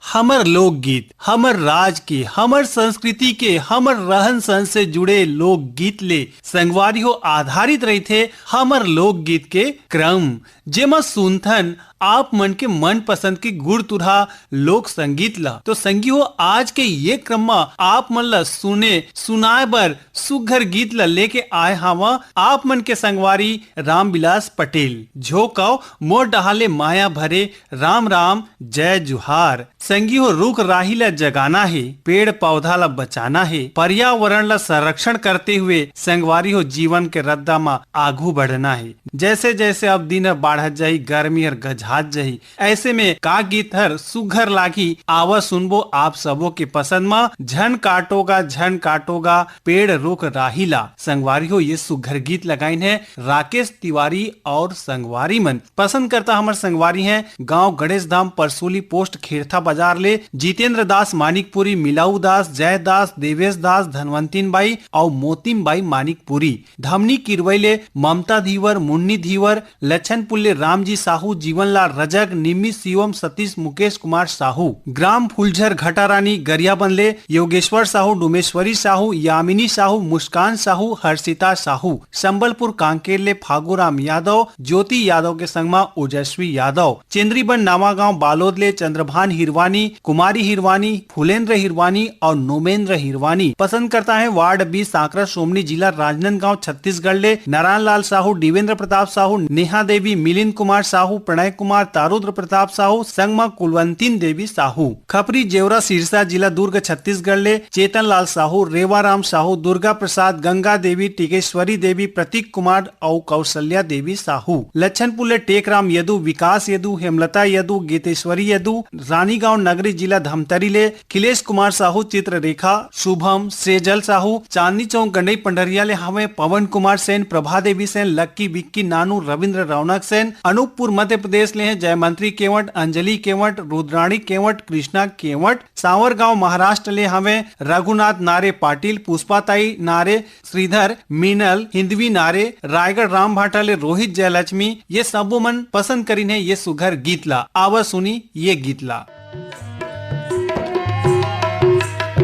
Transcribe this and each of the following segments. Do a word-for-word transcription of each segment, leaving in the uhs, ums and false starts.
हमर लोकगीत, हमर राज के, हमर संस्कृति के, हमर रहन सहन से जुड़े लोकगीत ले संगवारी हो आधारित रहिथे हमर लोकगीत के क्रम, जेमा सुनथन आप मन के मनपसंद के गुरतुरहा लोक संगीत ला। तो संगी हो, आज के ये क्रम म आप मन ला सुने सुनाए बर सुघर गीत ला लेके आए हावं आप मन के संगवारी रामविलास पटेल। झोंकव मोर डहार ले माया भरे राम राम जय जुहार। संगी हो, रुख राही ला जगाना हे, पेड़ पौधा ला बचाना हे, पर्यावरण ला संरक्षण करते हुए संगवारी हो जीवन के रद्दा मा आघू बढ़ना हे। जैसे जैसे अब दिन हर बाढ़त जाही, गर्मी हर गझात जाही, ऐसे में का गीत हर सुघर लागही, आवा सुनबो आप सबो के पसंद मा। झन काटोगा, झन काटोगा, पेड़ रुख राही ला। संगवारी हो, ये सुघर गीत लगाइन है राकेश तिवारी और संगवारी मन। पसंद करता हमर संगवारी हैं गांव गणेश धाम, परसोली पोस्ट, खेरथा बाजार ले जितेंद्र दास मानिकपुरी, मिलाऊ दास, जय दास, देवेश दास, धनवंतिन बाई और मोतिम बाई मानिकपुरी। धमनी किरवई ले ममता धीवर, मुन्नी धीवर, लच्छनपुर ले रामजी साहू, जीवनलाल रजक, निम्मी शिवम, सतीश, मुकेश कुमार साहू। ग्राम फुलझर घटारानी गरियाबंद ले योगेश्वर साहू, डोमेश्वरी साहू, यामिनी साहू, मुस्कान साहू, हर्षिता साहू। संबलपुर कांकेर ले फागुराम यादव, ज्योति यादव के संग मा ओजस्वी यादव। चेंद्रीबन नवागांव बालोद ले चंद्रभान हिरवानी, कुमारी हिरवानी, फुलेंद्र हिरवानी और नोमेंद्र हिरवानी। पसंद करता है वार्ड बी, सांकरा सोमनी, जिला राजनांदगांव, छत्तीसगढ़ ले नारायण लाल साहू, देवेंद्र प्रताप साहू, नेहा देवी, मिलिंद कुमार साहू, प्रणय कुमार, तारुद्र प्रताप साहू, संग मा कुलवंतीन देवी साहू। खपरी जेवरा सिरसा, जिला दुर्ग, छत्तीसगढ़ ले चेतन लाल साहू, रेवाराम साहू, दुर्गा प्रसाद, गंगा देवी, टिकेश्वरी देवी, प्रतीक कुमार अउ कौशल्या देवी साहू। लच्छनपुर ले टेकराम यदु, विकास यदु, हेमलता यदु, गीतेश्वरी यदु, रानीगांव नगरी, जिला धमतरी ले खिलेश कुमार साहू, चित्ररेखा, शुभम, सेजल साहू। चांदनी चौक गंडई पंडरिया ले हवे पवन कुमार सेन, प्रभा देवी सेन, लक्की, विक्की, नानू, रविंद्र, रौनक सेन। अनूपपुर मध्य प्रदेश ले हैं जयमंत्री केवट, अंजलि केवट, रुद्राणी केवट, कृष्णा केवट। सांवरगांव महाराष्ट्र ले हवे रघुनाथ नारे पाटिल, पुष्पाताई नारे, श्रीधर, मीनल, हिंदवी नारे, रायगढ़ रामभाटा ले रोहित जयलक्ष्मी। ये सबो मन पसंद करिन हे ये सुघर गीत ला। आवा सुनी ये गीत ला।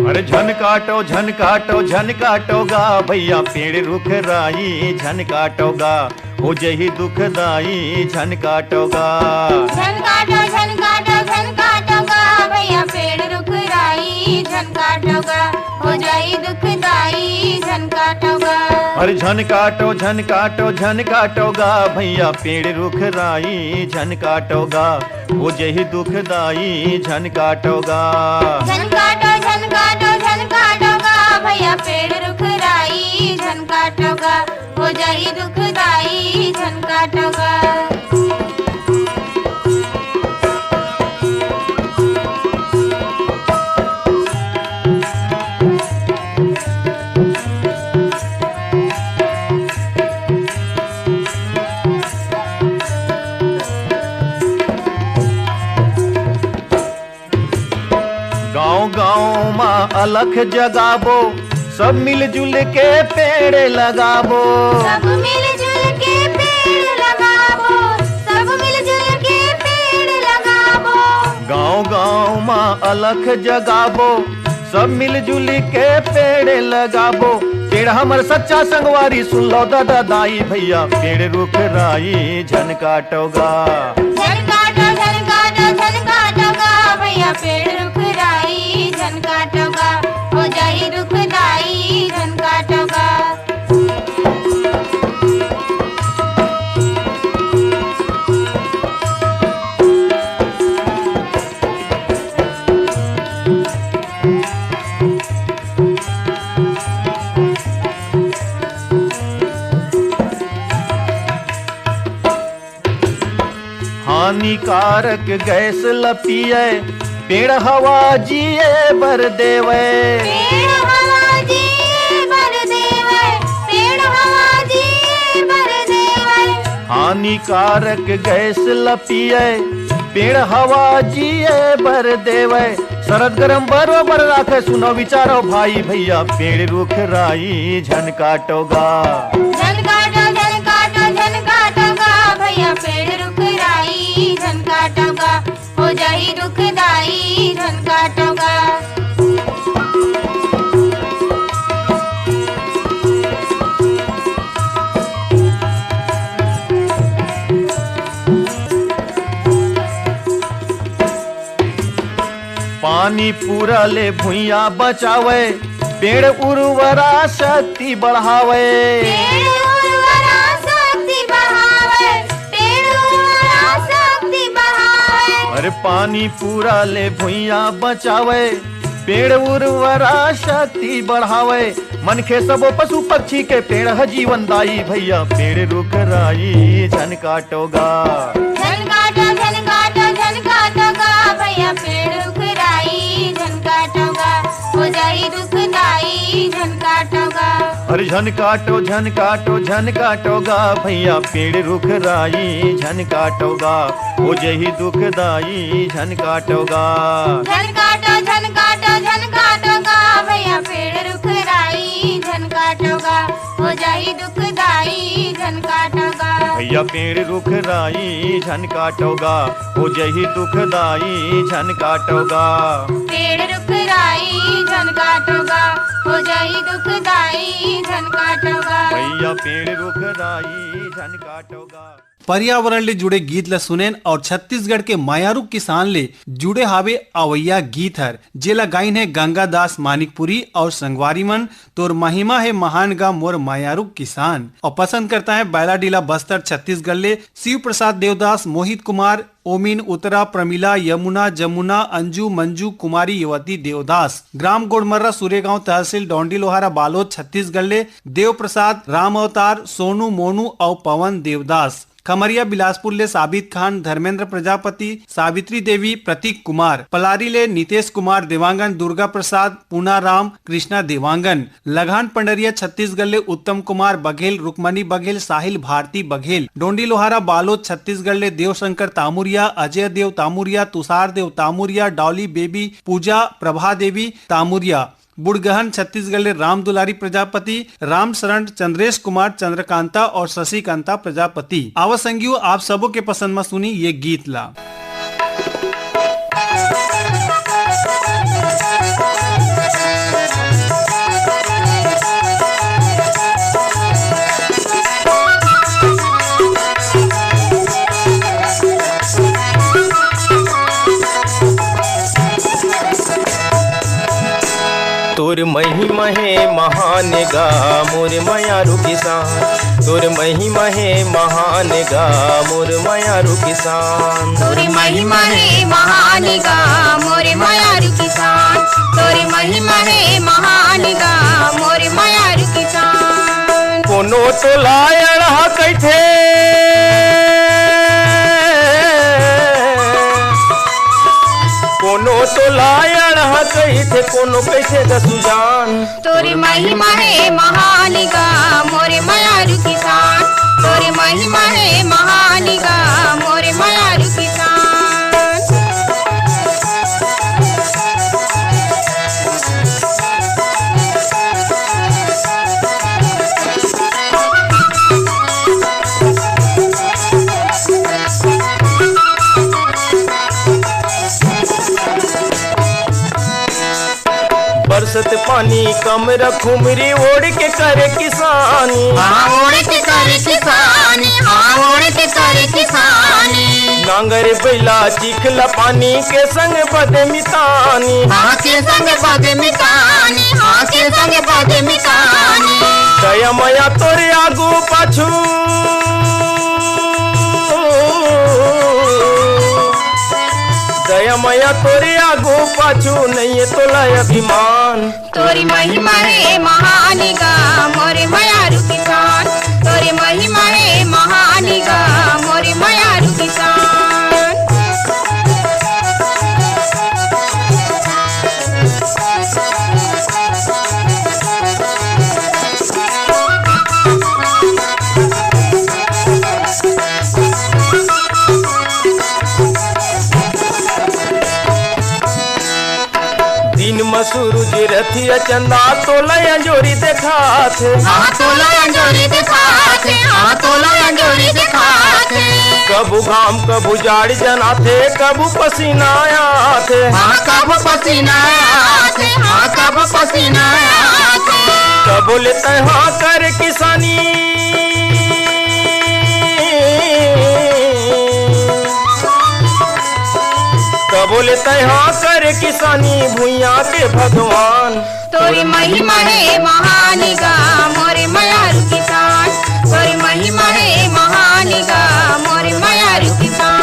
अरे झन काटो, झन काटो, झन काटो गा भैया, पेड़ रुख राई झन काटो गा, हो जही दुखदाई झन काटो गा। झन काटो, झन काटो, झन काटो गा भैया, पेड़ रुख राई झन काटो गा, हो जाई दुखदाई झन काटो गा। अरे झन काटो, झन काटो, झन काटो गा भैया, पेड़ रुख राई झन काटो गा, हो जही दुखदाई झन काटो गा। झन काटो, झन काटो, झन काटो गा भैया, पेड़ रुख राई झन काटो गा, हो जाई दुखदाई झन काटो गा। गांव गांव मा अलख जगाबो, सब मिलजुल के पेड़ लगाबो। सब मिलजुल के पेड़ लगाबो, सब मिलजुल के पेड़ लगाबो। गांव गांव मा अलख जगाबो, सब मिलजुल के पेड़ लगाबो। पेड़ हमर सच्चा संगवारी, सुन लो दादा दाई भैया, पेड़ रुख राई झन काटो गा। झन काटो, झन काटो, झन काटो गा भैया, पेड़ रुख राई झन काटो गा, हो जाई दुखदाई झन काटो गा। हानिकारक गैस ल पिए, पेड़ हवा जिए बर देवै। पेड़ हवा जिए बर देवै, पेड़ हवा जिए बर देवै। हानिकारक गैस ल पिए, पेड़ हवा जिए बर देवै। सरद गरम बरोबर राखे, सुनो विचारो भाई भैया, पेड़ रुख राई झन काटो गा। झन काटो, झन काटो, झन काटो गा भैया, पेड़ रुख राई झन काटो गा, हो जाही दुखदाई झन पानी पूरा ले भुइयां बचावे, पेड़ उर्वरा शक्ति बढ़ावे। पेड़ उर्वरा शक्ति बढ़ावे, पेड़ उर्वरा शक्ति बढ़ावे। अरे पानी पूरा ले भुइयां बचावे, पेड़ उर्वरा शक्ति बढ़ावे। मनखे सबो पशु पक्षी के पेड़ ह जीवन दाई। भैया पेड़ रुख राई झन काटो गा। झन काटो, झन काटो, झन काटो गा। भैया पेड़ रुख राई झन काटो गा। हो जाई दुखदाई झन काटो गा। अरे झन काटो, झन काटो, झन काटो गा। भैया पेड़ रुख राई झन काटो गा। हो जही दुखदाई झन काटो गा। झन काटो, झन काटो, झन काटो गा। भैया पेड़ रुख राई झन काटो गा। हो जाही दुखदाई झन काटो गा। भैया पेड़ रुख राई झन काटो गा। हो जही दुखदाई झन काटो गा। पेड़ रुख राई झन काटो गा। हो जाही दुखदाई झन काटो गा। भैया पेड़ रुख राई झन काटो गा। पर्यावरण ले जुड़े गीत ल सुनेन और छत्तीसगढ़ के मयारू किसान ले जुड़े हावे अवैया गीत हर, जेला गाइन हे गंगा दास मानिकपुरी और संगवारी मन। तोर महिमा हे महान गा मोर मयारू किसान। और पसंद करता है बैलाडीला बस्तर छत्तीसगढ़ ले शिव प्रसाद देवदास, मोहित कुमार, ओमिन, उत्तरा, प्रमिला, यमुना, जमुना, अंजू, मंजू, कुमारी, युवती देवदास। ग्राम गोड़मर्रा, सूर्यगांव तहसील, डोंडी लोहारा, बालोद छत्तीसगढ़ ले देव प्रसाद, राम अवतार, सोनू, मोनू और पवन देवदास। खमरिया बिलासपुर ले साबित खान, धर्मेंद्र प्रजापति, सावित्री देवी, प्रतीक कुमार। पलारी ले नितेश कुमार देवांगन, दुर्गा प्रसाद, पूनाराम, कृष्णा देवांगन। लघान पंडरिया छत्तीसगढ़ ले उत्तम कुमार बघेल, रुक्मणी बघेल, साहिल भारती बघेल। डोंडी लोहारा बालोद छत्तीसगढ़ ले देवशंकर तामुरिया, अजय देव तामुरिया, तुषार देव तामुरिया, डॉली बेबी, पूजा प्रभा देवी तामुरिया। बुड़गहन छत्तीसगढ़ ले राम दुलारी प्रजापति, राम शरण, चंद्रेश कुमार, चंद्रकांता और शशिकांता प्रजापति। आवा संगियो, आप सबो के पसंद म सुनी ये गीत ला। तोर महिमा हे महान गा मोर मयारू किसान, तोर महिमा हे महान गा मोर मयारू किसान। तोर महिमा हे महान गा मोर मयारू किसान, तोर महिमा हे महान गा मोर मयारू किसान। कोनो तो लायण ह कहिथे, कोनो तो लायण ह कहिथे, कोनो कहिथे ग सुजान। तोर महिमा हे महान गा मोर मयारू किसान, तोर महिमा हे महान गा मोर मयारू किसान। बरसत पानी कमरा खुमरी ओढ़ के करे किसानी। हाँ, ओढ़ के करे किसानी, हाँ, ओढ़ के करे किसानी। नांगर बैला चिखला पानी के संग बदे मितानी। हाँ, के संग बदे मितानी, हाँ, के संग बदे मितानी। दया मया तोरे आगू पाछू, दया मया तोरे आगू पाछू, नइये तोला अभिमान। तोरी महिमा हे महान गा मोरे मयारू किसान, तोरी महिमा हे महान गा मोरे मयारू किसान। दिन म सूरज रथिया चंदा तोला अंजोरी देखाथे। हाँ, तोला अंजोरी देखाथे, हाँ, तोला अंजोरी देखाथे। कभू घाम, कभू जाड़ जनाथे, कभू पसीना आथे। हाँ, कभू पसीना आथे, हाँ, कभू पसीना आथे। कभू ले तैं हाँ कर किसानी, कब बोले तैहा कर किसानी भुइयां के भगवान। तोर महिमा हे महान गा मोर मयारू किसान, तोर महिमा हे महान गा मोर मयारू किसान।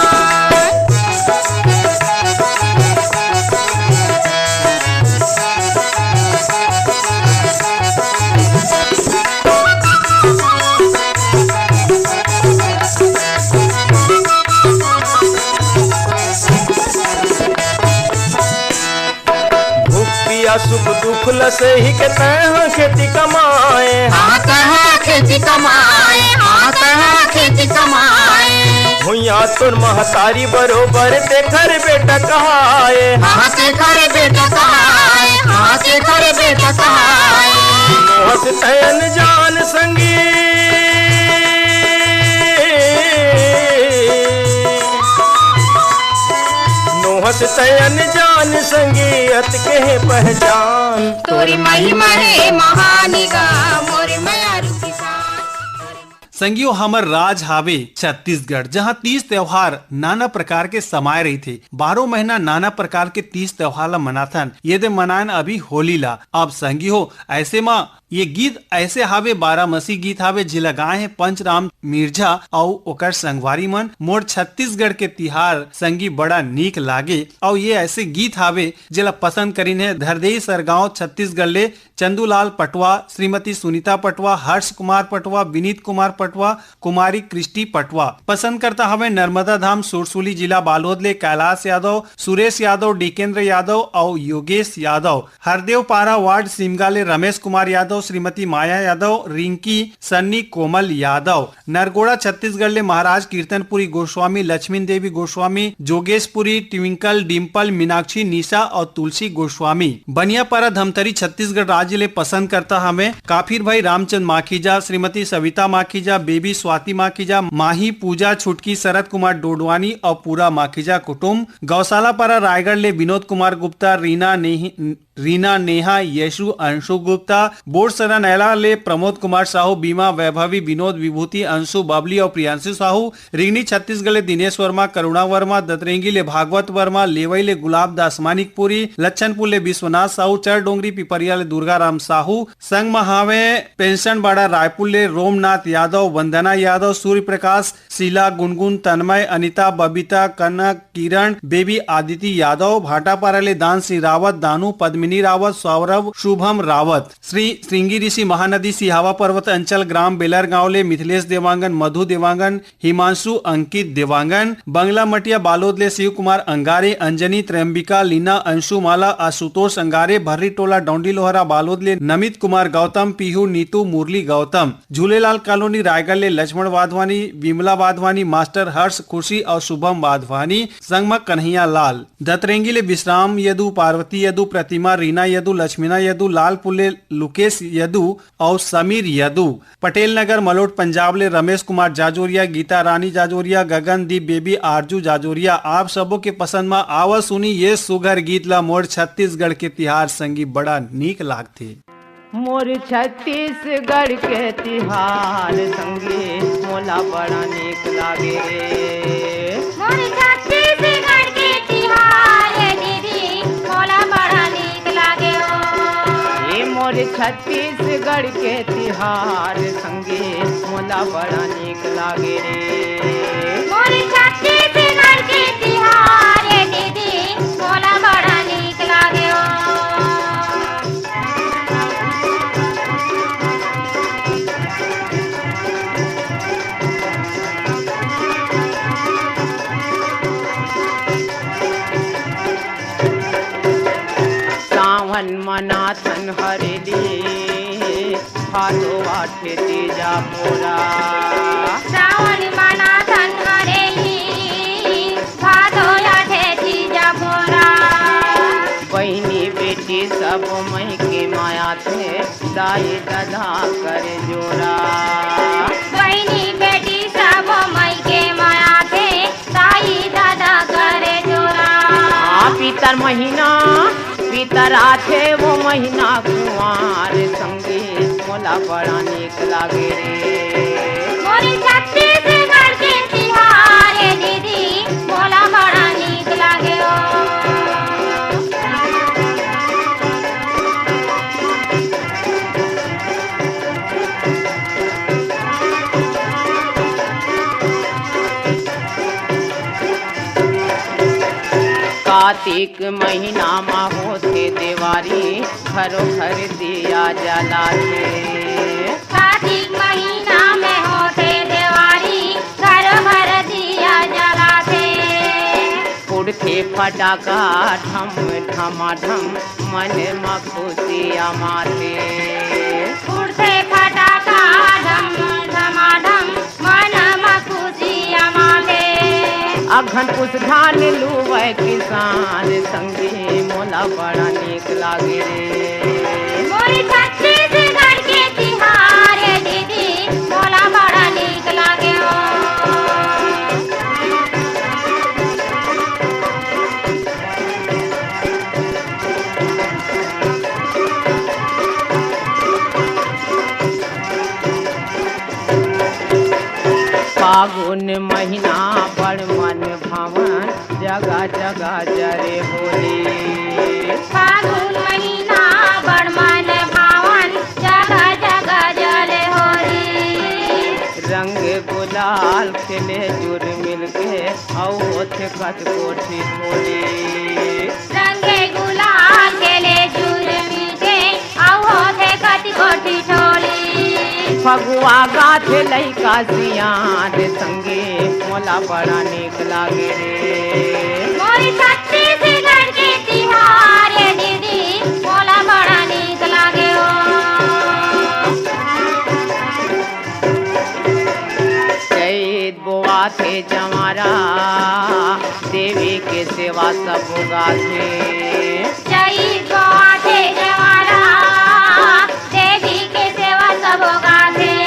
भूख पिया सुख दुख ल सही के तैहा खेती कमाए। हाँ, तैहा खेती कमाए, हाँ, तैहा खेती कमाए। भुइयां तोर महतारी बरोबर तेखर बेटा कहाए। हाँ, तेखर बेटा कहाए, हाँ, तेखर बेटा कहाए। मोहस तैं अनजान संगी, नोहस तैं अनजान संगी, अतके हे पहचान। तोर महिमा हे महान गा मोर मयारू किसान। संगियो, हमर राज हावे छत्तीसगढ़, जहाँ तीज त्योहार नाना प्रकार के समाये रहिथे। बारहों महीना नाना प्रकार के तीज त्योहार ला मनाथन। ये दे मनायन अभी होली ला। अब संगियो, ऐसे मा ये गीत ऐसे हावे, बारामसी गीत हावे, जेला गाए हे पंचराम मिर्जा अउ ओकर संगवारी मन। मोर छत्तीसगढ़ के तिहार संगी बड़ा नीक लागे, अउ ये ऐसे गीत हावे जेला पसंद करिन हे धरदेई सरगांव छत्तीसगढ़ ले चंदूलाल पटवा, श्रीमती सुनीता पटवा, हर्ष कुमार पटवा, विनीत कुमार पटवा, कुमारी क्रिस्टी पटवा। पसंद करता हवे नर्मदा धाम सुरसुली जिला बालोद ले कैलाश यादव, सुरेश यादव, डिकेंद्र यादव अउ योगेश यादव। हरदेव पारा वार्ड सिमगा ले रमेश कुमार यादव, श्रीमती माया यादव, रिंकी, सन्नी, कोमल यादव। नरगोड़ा छत्तीसगढ़ ले महाराज कीर्तनपुरी गोस्वामी, लक्ष्मी देवी गोस्वामी, जोगेशपुरी, ट्विंकल, डिम्पल, मीनाक्षी, निशा अउ तुलसी गोस्वामी। बनियापारा धमतरी छत्तीसगढ़ राज्य ले पसंद करता हवे काफिर भाई रामचंद माखीजा, श्रीमती सविता माखीजा, बेबी स्वाति माखीजा, माही पूजा, छुटकी शरद कुमार डोडवानी अउ पूरा माखीजा कुटुम। गौशाला पारा रायगढ़ ले विनोद कुमार गुप्ता, रीना नेही, रीना, नेहा, यशु, अंशु गुप्ता, बोरसरा नैला ले प्रमोद कुमार साहू, बीमा, वैभवी, विनोद, विभूति, अंशु, बबली अउ प्रियांशु साहू, रिंगनी छत्तीसगढ़ ले दिनेश वर्मा, करुणा वर्मा, दतरेंगी ले भागवत वर्मा, लेवई ले गुलाब दास मानिकपुरी, लच्छनपुर ले विश्वनाथ साहू, चरडोंगरी पिपरिया ले दुर्गा राम साहू, संग म हावे पेंशन बाड़ा रायपुर ले रोमनाथ यादव, वंदना यादव, सूर्य प्रकाश, शीला, गुनगुन, तन्मय, अनिता, बबीता, कनक, किरण, बेबी, आदिति यादव, भाटापारा ले दान सिंह रावत, दानू, पद्मिनी रावत, सौरभ, शुभम रावत। श्री श्रृंगी ऋषि महानदी सिहावा पर्वत अंचल ग्राम बेलर गांव ले मिथिलेश देवांगन, मधु देवांगन, हिमांशु, अंकित देवांगन, बंगला मटिया बालोद ले शिव कुमार अंगारे, अंजनी, त्रयंबिका, लीना, अंशुमाला, आशुतोष अंगारे, भर्री टोला डौंडी लोहरा बालोद ले नमित कुमार गौतम, पीहू, नीतू, मुरली गौतम। झूलेलाल कॉलोनी रायगढ़ ले लक्ष्मण वाधवानी, विमला वाधवानी, मास्टर हर्ष, खुशी अउ शुभम वाधवानी, संग म कन्हैया लाल। दतरेंगी ले विश्राम यदु, पार्वती यदु, प्रतिमा, रीना यदु, लक्ष्मीना यदु, लालपुर ले लुकेश यदु अउ समीर यदु। पटेल नगर मलोट पंजाब ले रमेश कुमार जाजोरिया, गीता रानी जाजोरिया, गगनदीप बेबी, आरजू जाजोरिया। आप सबो के पसंद म आवा सुनी ये सुघर गीत ला, मोर छत्तीसगढ़ के तिहार संगी बड़ा नीक लागथे। मोर छत्तीसगढ़ के तिहार संगी मोला बड़ा नीक लागे रे। मोर छत्तीसगढ़ के तिहार ए दीदी मोला बड़ा नीक लागे ओ। ए मोर छत्तीसगढ़ के तिहार संगी मोला बड़ा नीक लागे रे। मोर छत्तीसगढ़ के तिहार ए दीदी मोला बड़ा नीक लागे ओ। सावन मनाथन हरेली, भादो आठे तीजा मोरा। सावन मनाथन हरेली, भादो आठे तीजा मोरा। बहिनी बेटी सब मइके माया थे, दाई ददा कर जोरा। बहिनी बेटी सब मइके माया थे, दाई ददा कर जोरा। हाँ, पितर महीना, पितर आथे वो महीना कुंवार संगी, मोला बड़ा नीक लागे रे। मोरे छत्तीसगढ़ के तिहार ए दीदी, मोला बड़ा नीक लागे ओ। कार्तिक महीना म होथे देवारी, घरो घर दिया जलाथे। कार्तिक महीना में होथे देवारी, घरो घर दिया जलाथे। उड़थे फटाका ढम ढमाढम, मन म खुशी अमाथे। उड़थे फटाका ढम ढमाढम, मन म खुशी अमाथे। अघन पुस धान लुवय किसान, संगी मोला बड़ा नीक लागे रे। मोर छत्तीसगढ़ के तिहार ए दीदी, मोला बड़ा नीक लागे ओ। फागुन महीना बड़ मन भावन, जगा जगा जरे होली। फागुन महीना बड़ मन भावन, जगा जगा जरे होली। रंग गुलाल खेले जुर मिलके, अउ होथे कतको ठिठोली। रंग गुलाल खेले जुर मिलके, अउ होथे कतको ठिठोली। फगुआ गाथे लइका सियान, संगी मोला बड़ा नीक लागे रे। मोर छत्तीसगढ़ के तिहार ए दीदी, मोला बड़ा नीक लागे ओ। चैत बोआथे जंवारा, देवी के सेवा सब गाथे। चैत बोआथे जंवारा, देवी के सेवा सब गाथे।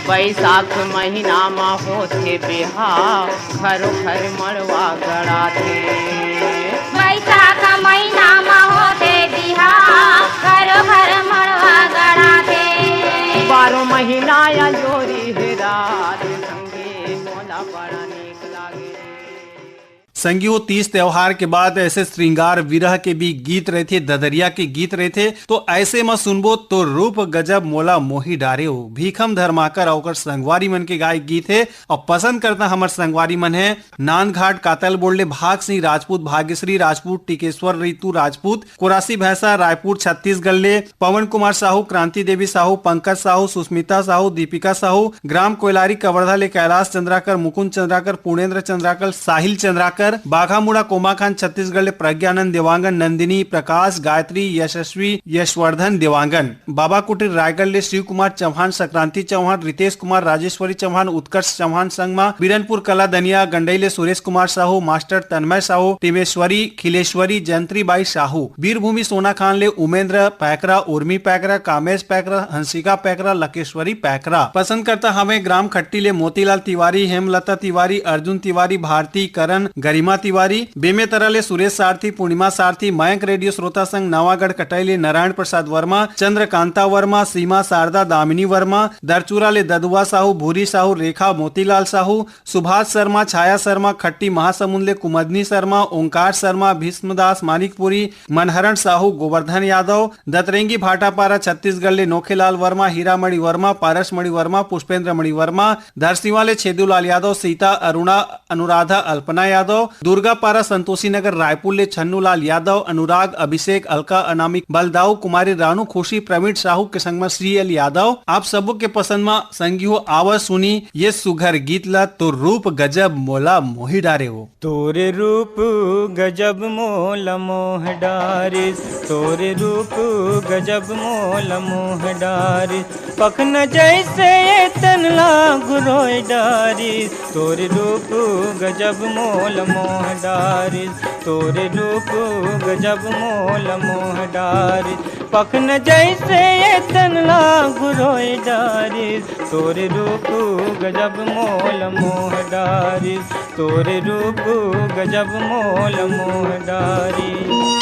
बैसाख महीना म होथे बिहाव, घरो घर मड़वा गड़ाथे। बैसाख महीना म होथे बिहाव, घरो घर मड़वा गड़ाथे। बारो महीना अंजोरी हे रात, संगी मोला बड़ा नीक लागे। संगी हो, तीज त्योहार के बाद ऐसे श्रृंगार विरह के भी गीत रहिथे, ददरिया के गीत रहिथे, तो ऐसे म सुनबो तो रूप गजब मोला मोही डारे हो, भीखम धर्माकर अउ ओकर संगवारी मन के गाय गीत हे। अउ पसंद करता हमर संगवारी मन हे नांदघाट कातल बोल ले भाग सिंह राजपूत, भाग्यश्री राजपूत, टिकेश्वर रितु राजपूत, कोरासी भैंसा रायपुर छत्तीसगढ़ ले पवन कुमार साहू, क्रांति देवी साहू, पंकज साहू, सुस्मिता साहू, दीपिका साहू, ग्राम कोयलारी कवर्धा ले कैलाश चंद्राकर, मुकुंद चंद्राकर, पूर्णेंद्र चंद्राकर, साहिल चंद्राकर, बाघामुड़ा कोमाखान छत्तीसगढ़ ले प्रज्ञानंद देवांगन, नंदिनी प्रकाश, गायत्री, यशस्वी, यशवर्धन देवांगन। बाबा कुटीर रायगढ़ ले शिव कुमार चौहान, संक्रांति चौहान, रितेश कुमार, राजेश्वरी चौहान, उत्कर्ष चौहान संग म बीरनपुर कला दनिया गंडई ले सुरेश कुमार साहू, मास्टर तन्मय साहू, टिमेश्वरी, खिलेश्वरी, जयंत्री बाई साहू, बीरभूमि सोनाखान ले उमेंद्र पैकरा, उर्मी पैकरा, कामेश पैकरा, हंसिका पैकरा, लकेश्वरी पैकरा। पसंद करता हवे ग्राम खट्टी ले मोतीलाल तिवारी, हेमलता तिवारी, अर्जुन तिवारी, भारती, करण, गरिमा तिवारी, बेमेतरा ले सुरेश सारथी, पूर्णिमा सारथी, मयंक रेडियो श्रोता संग नवागढ़ कटाई ले नारायण प्रसाद वर्मा, चंद्रकांता वर्मा, सीमा शारदा, दामिनी वर्मा, दरचूरा ले ददुआ साहू, भूरी साहू, रेखा, मोतीलाल साहू, सुभाष शर्मा, छाया शर्मा, खट्टी महासमुंद ले कुमदनी शर्मा, ओंकार शर्मा, भीष्मदास मानिकपुरी, मनहरण साहू, गोवर्धन यादव, दतरेंगी भाटापारा छत्तीसगढ़ ले नोखेलाल वर्मा, हीरामणि वर्मा, पारसमणि वर्मा, पुष्पेंद्रमणि वर्मा, धरसीवा ले छेदूलाल यादव, सीता, अरुणा, अनुराधा, अल्पना यादव, दुर्गापारा, संतोषी नगर, रायपुर ले छन्नूलाल यादव, अनुराग, अभिषेक, अलका, अनामिक, बलदाऊ, कुमारी रानू, खुशी, प्रवीण साहू के संग म श्री एल यादव। आप सबो के पसंद म संगी हो, आवा सुनी ये सुघर गीत ला, तो रूप गजब मोला मोही डारे हो। तोरे रूप गजब मोला मोह डारिस, तोरे रूप गजब मोला मोह डारिस। पखना जैसे ये तन ला गुरोय डारिस, तोरे रूप गजब मोला मोह डारिस, तोरे रूप गजब मोला मोह डारिस। पखना जैसे ये तन ला गुरोय डारिस, तोरे रूप गजब मोला मोह डारिस, तोरे रूप गजब मोला मोह डारिस।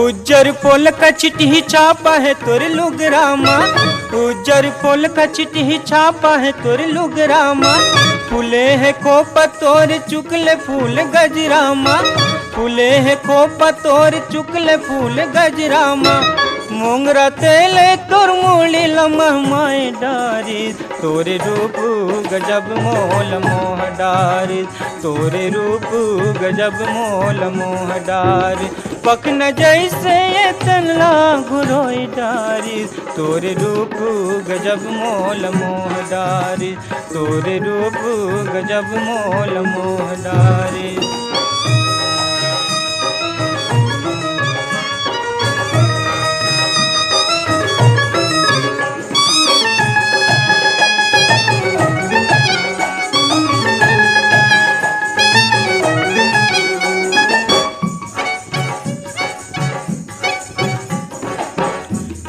उज्जर पोलका चिटही छापा हे तोर लुगरा मा, उज्जर पोल कचटिही छापा हे तोर लुगरा मा, फूले हे खोपा तोर चुकले फूल गजरा मा, फूले हे खोपा तोर चुकले फूल गजरा मा, मोंगरा तेले तोर मुड़ी ल महमाय डारिस, तोरे रूप गजब मोल मोह डारिस, तोरे रूप गजब मोल मोह डारिस, पखना जैसे ये तन ला घुरोई डारिस, तोरे रूप गजब मोल मोह डारिस, तोरे रूप गजब मोल मोह डारिस।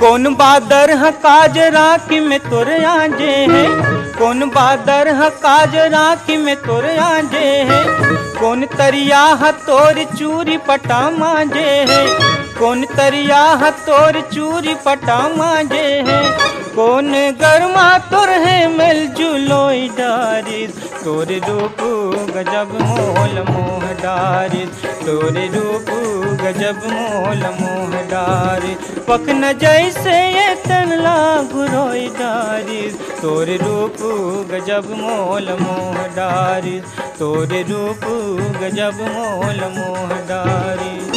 कोन बादर ह काज राखी में तोर आंजे हे, कोन बादर ह काज राखी में तोर आंजे हे, कोन तरिया ह तोर चूरी पटा मांजे हे, कोन तरिया ह तोर चूरी पटा मांजे हे, कोन गरमा तोर हे मेल जुलोई डारिस, तोरे रूप गजब मोल मोह डारिस, तोरे रूप गजब मोल मोह डारिस, पखना जैसे ये तन ला घुरोई डारिस, तोरे रूप गजब मोल मोह डारिस, तोरे रूप गजब मोल मोह डारिस।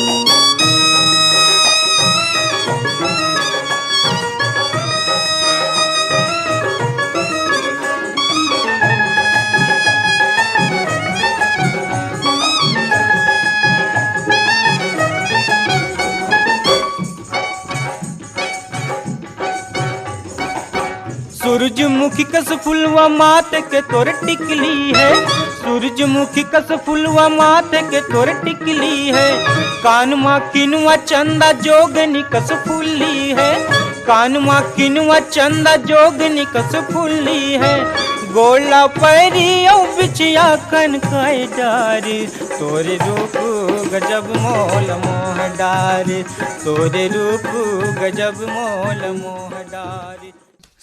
सूरजमुखी कस फुलवा माथे के तोर टिकली हे, सूरजमुखी कस फुलवा माथे के तोर टिकली हे, कान मा किनवा चंदा जोगनी कस फुल्ली हे, कान मा किनवा चंदा जोगनी कस फुल्ली हे, गोला पैरी अउ बिछिया खन कई डारिस, तोरे रूप गजब मोल मोह डारिस, तोरे रूप गजब मोल मोह डारिस।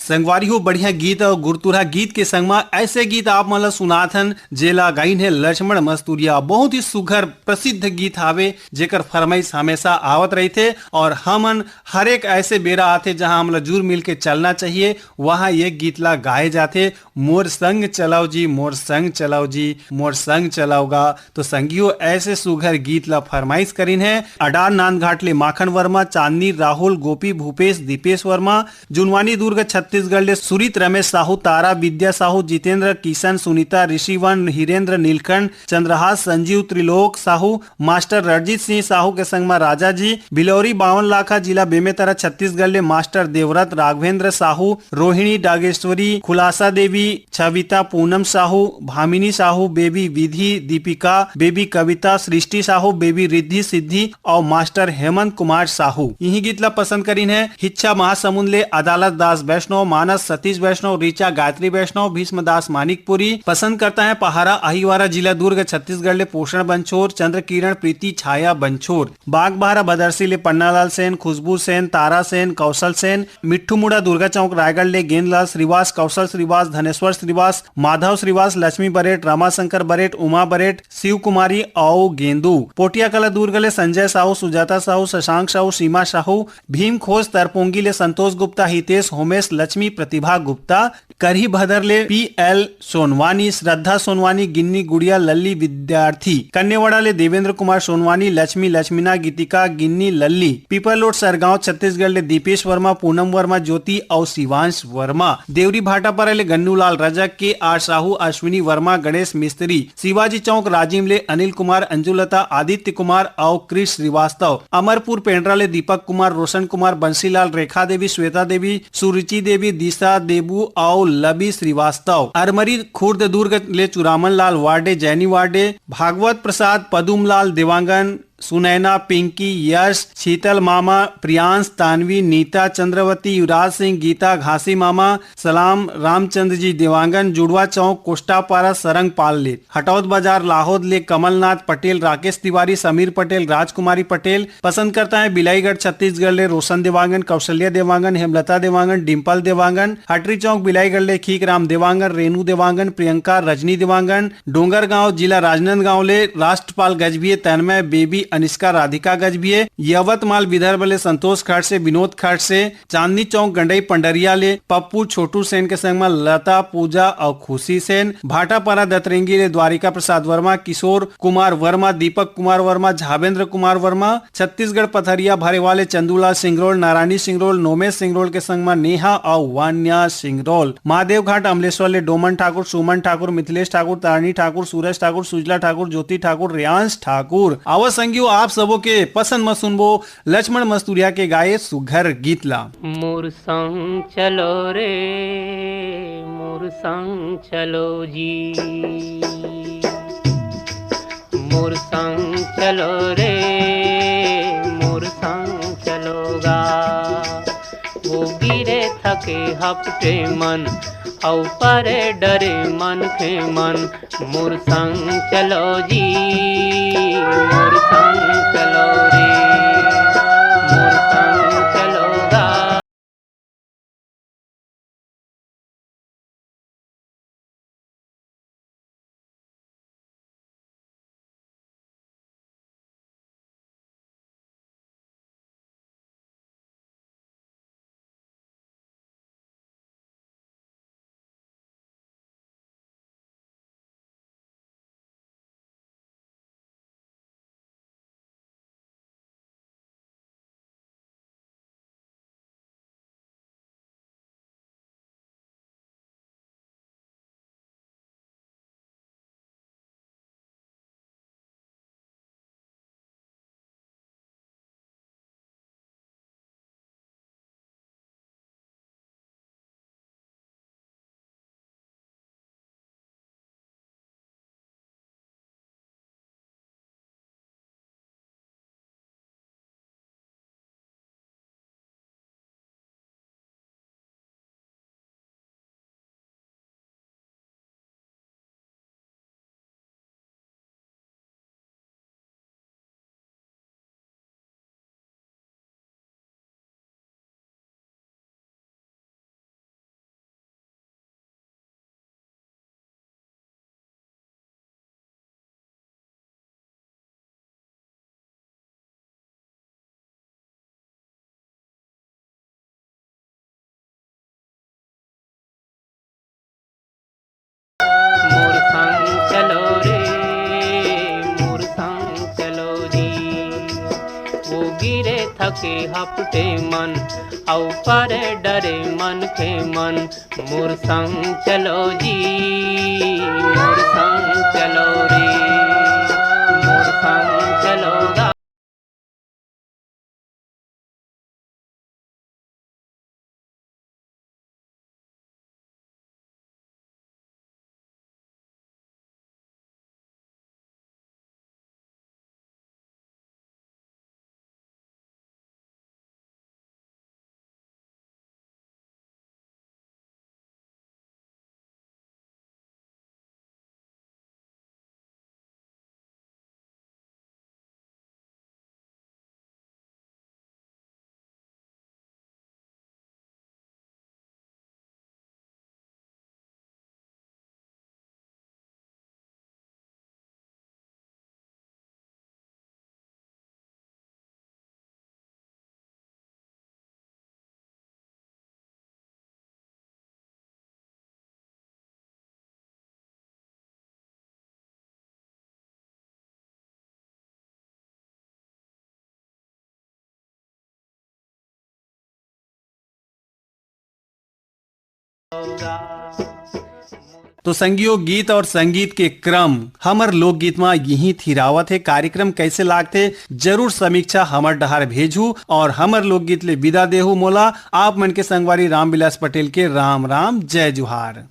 संगवारी हो, बढ़िया गीत अउ गुरतुरहा गीत के संग म ऐसे गीत आप मन ल सुनात हन, जेला गाइन हे लक्ष्मण मस्तुरिया। बहुत ही सुघर प्रसिद्ध गीत हावे, जेकर फरमाइश हमेशा आवत रहिथे और हमन हर एक ऐसे बेरा आथे, जहां हमला जुर मिल के चलना चाहिए, वहां ये गीत ला गाए जाथे, "मोर संग चलाओ जी, मोर संग चलाओ जी, मोर संग चलाओ गा।" तो संगियो, ऐसे सुघर गीत ला फरमाइश करिन हे अडार नांदघाट ले माखन वर्मा, चांदनी, राहुल, गोपी, भूपेश, दीपेश वर्मा, जुनवानी दुर्ग छत्तीसगढ़ ले सुरित रमेश साहू, तारा विद्या साहू, जितेंद्र, किशन, सुनीता, ऋषिवन, हिरेंद्र, नीलकंठ, चंद्रहास, संजीव, त्रिलोक साहू, मास्टर रणजीत सिंह साहू के संग म राजा जी, भिलौरी बावन लाखा, जिला बेमेतरा, छत्तीसगढ़ ले मास्टर देवरत, राघवेंद्र साहू, रोहिणी, डागेश्वरी, खुलासा देवी, छविता, पूनम साहू, भामिनी साहू, बेबी विधि, दीपिका, बेबी कविता, सृष्टि साहू, बेबी रिद्धि सिद्धि अउ मास्टर हेमंत कुमार साहू। इही गीत ला पसंद करिन हे हिच्छा महासमुंद ले अदालत दास वैष्णव, मानस सतीश वैष्णव, ऋचा गायत्री वैष्णव, भीष्म दास मानिकपुरी। पसंद करता है पहारा अहिवारा, जिला दुर्ग, छत्तीसगढ़ ले पोषण बंछोर, चंद्र किरण, प्रीति, छाया बंछोर। बागबाहरा बदरसी ले पन्नालाल सेन, खुशबू सेन, तारा सेन, कौशल सेन, मिट्ठू मुड़ा दुर्गा चौक रायगढ़ ले गेंदलाल श्रीवास, कौशल श्रीवास, धनेश्वर श्रीवास, माधव श्रीवास, लक्ष्मी बरेट, रमाशंकर बरेट, उमा बरेट, शिव कुमारी अउ गेंदू। पोटिया कला दुर्ग ले संजय साहू, सुजाता साहू, शशांक साहू, सीमा साहू, भीम खोज तरपोंगी ले संतोष गुप्ता, हितेश, होमेश, लक्ष्मी, प्रतिभा गुप्ता, करही भदर ले पी एल सोनवानी, श्रद्धा सोनवानी, गिन्नी गुड़िया, लल्ली विद्यार्थी, कन्नेवाड़ा ले देवेंद्र कुमार सोनवानी, लक्ष्मी, लक्ष्मीना, गीतिका, गिन्नी, लल्ली, पीपरलोट सरगांव छत्तीसगढ़ ले दीपेश वर्मा, पूनम वर्मा, ज्योति अउ शिवांश वर्मा, देवरी भाटापारा ले गन्नूलाल रजक, के आर साहू, अश्विनी वर्मा, गणेश मिस्त्री, शिवाजी चौक राजिम ले अनिल कुमार, अंजुलता, आदित्य कुमार अउ कृष श्रीवास्तव, अमरपुर पेंड्रा ले दीपक कुमार, रोशन कुमार, बंसीलाल, रेखा देवी, श्वेता देवी, सुरुचि देवी, दिशा देबू अउ लबी श्रीवास्तव। अरमरी खुर्द दुर्ग ले चुरामन लाल वार्डे, जैनी वार्डे, भागवत प्रसाद, पदुम लाल देवांगन, सुनैना, पिंकी, यश, शीतल मामा, प्रियांश, तानवी, नीता, चंद्रवती, युवराज सिंह, गीता, घासी मामा, सलाम, रामचंद्र जी देवांगन, जुड़वा चौक, कोष्टापारा, सरंग पाल ले, हटौद बाजार, लाहौद ले, कमलनाथ पटेल, राकेश तिवारी, समीर पटेल, राजकुमारी पटेल, पसंद करता है बिलाईगढ़ छत्तीसगढ़ ले, रोशन देवांगन, कौशल्या देवांगन, हेमलता देवांगन, डिम्पल देवांगन, हटरी चौक बिलाईगढ़ ले, खीक राम देवांगन, रेनू देवांगन, प्रियंका, रजनी देवांगन, डोंगरगांव, जिला राजनांदगांव ले राष्ट्रपाल गजभिये, तन्मय, बेबी, अनिष्का, राधिका गजभिये, यवतमाल विदर्भ ले संतोष खड़से, विनोद खड़से, चांदनी चौक गंडई पंडरिया ले पप्पू, छोटू सेन के संग म लता, पूजा अउ खुशी सेन, भाटापारा दतरेंगी ले द्वारिका प्रसाद वर्मा, किशोर कुमार वर्मा, दीपक कुमार वर्मा, झाबेंद्र कुमार वर्मा, छत्तीसगढ़ पथरिया भरेवाले चंदूलाल सिंगरोल, नारायणी सिंगरोल, नोमेश सिंगरोल के संग म नेहा अउ वान्या सिंगरोल। महादेवघाट अमलेश्वर ले डोमन ठाकुर, सुमन ठाकुर, मिथिलेश ठाकुर, तारणी ठाकुर, सूरज ठाकुर, सुजला ठाकुर, ज्योति ठाकुर, रेयांश ठाकुर। आवा संगियो, आप सबो के पसंद म सुनबो लक्ष्मण मस्तुरिया के गाए सुघर गीत ला। मोर संग चलो रे, मोर संग चलो जी। मोर संग चलो रे, मोर संग चलो गा। वो गिरे थके हपटे मन, अउ परे डरे मनखे मन। मोर संग चलो जी, मोर संग चलो रे, मोर संग चलो गा। मोर संग चलो रे, मोर संग चलो जी। वो गिरे थके हपटे मन, अउ परे डरे मनखे मन। मोर संग चलो जी, मोर संग चलो रे, मोर संग चलो गा। तो संगियो, गीत और संगीत के क्रम हमर लोकगीत म यहीं थिरावत हे। कार्यक्रम कैसे लागथे, जरूर समीक्षा हमर डहार भेजहू और हमर लोकगीत ले विदा देहू मोला। आप मन के संगवारी रामविलास पटेल के राम राम, जय जोहार।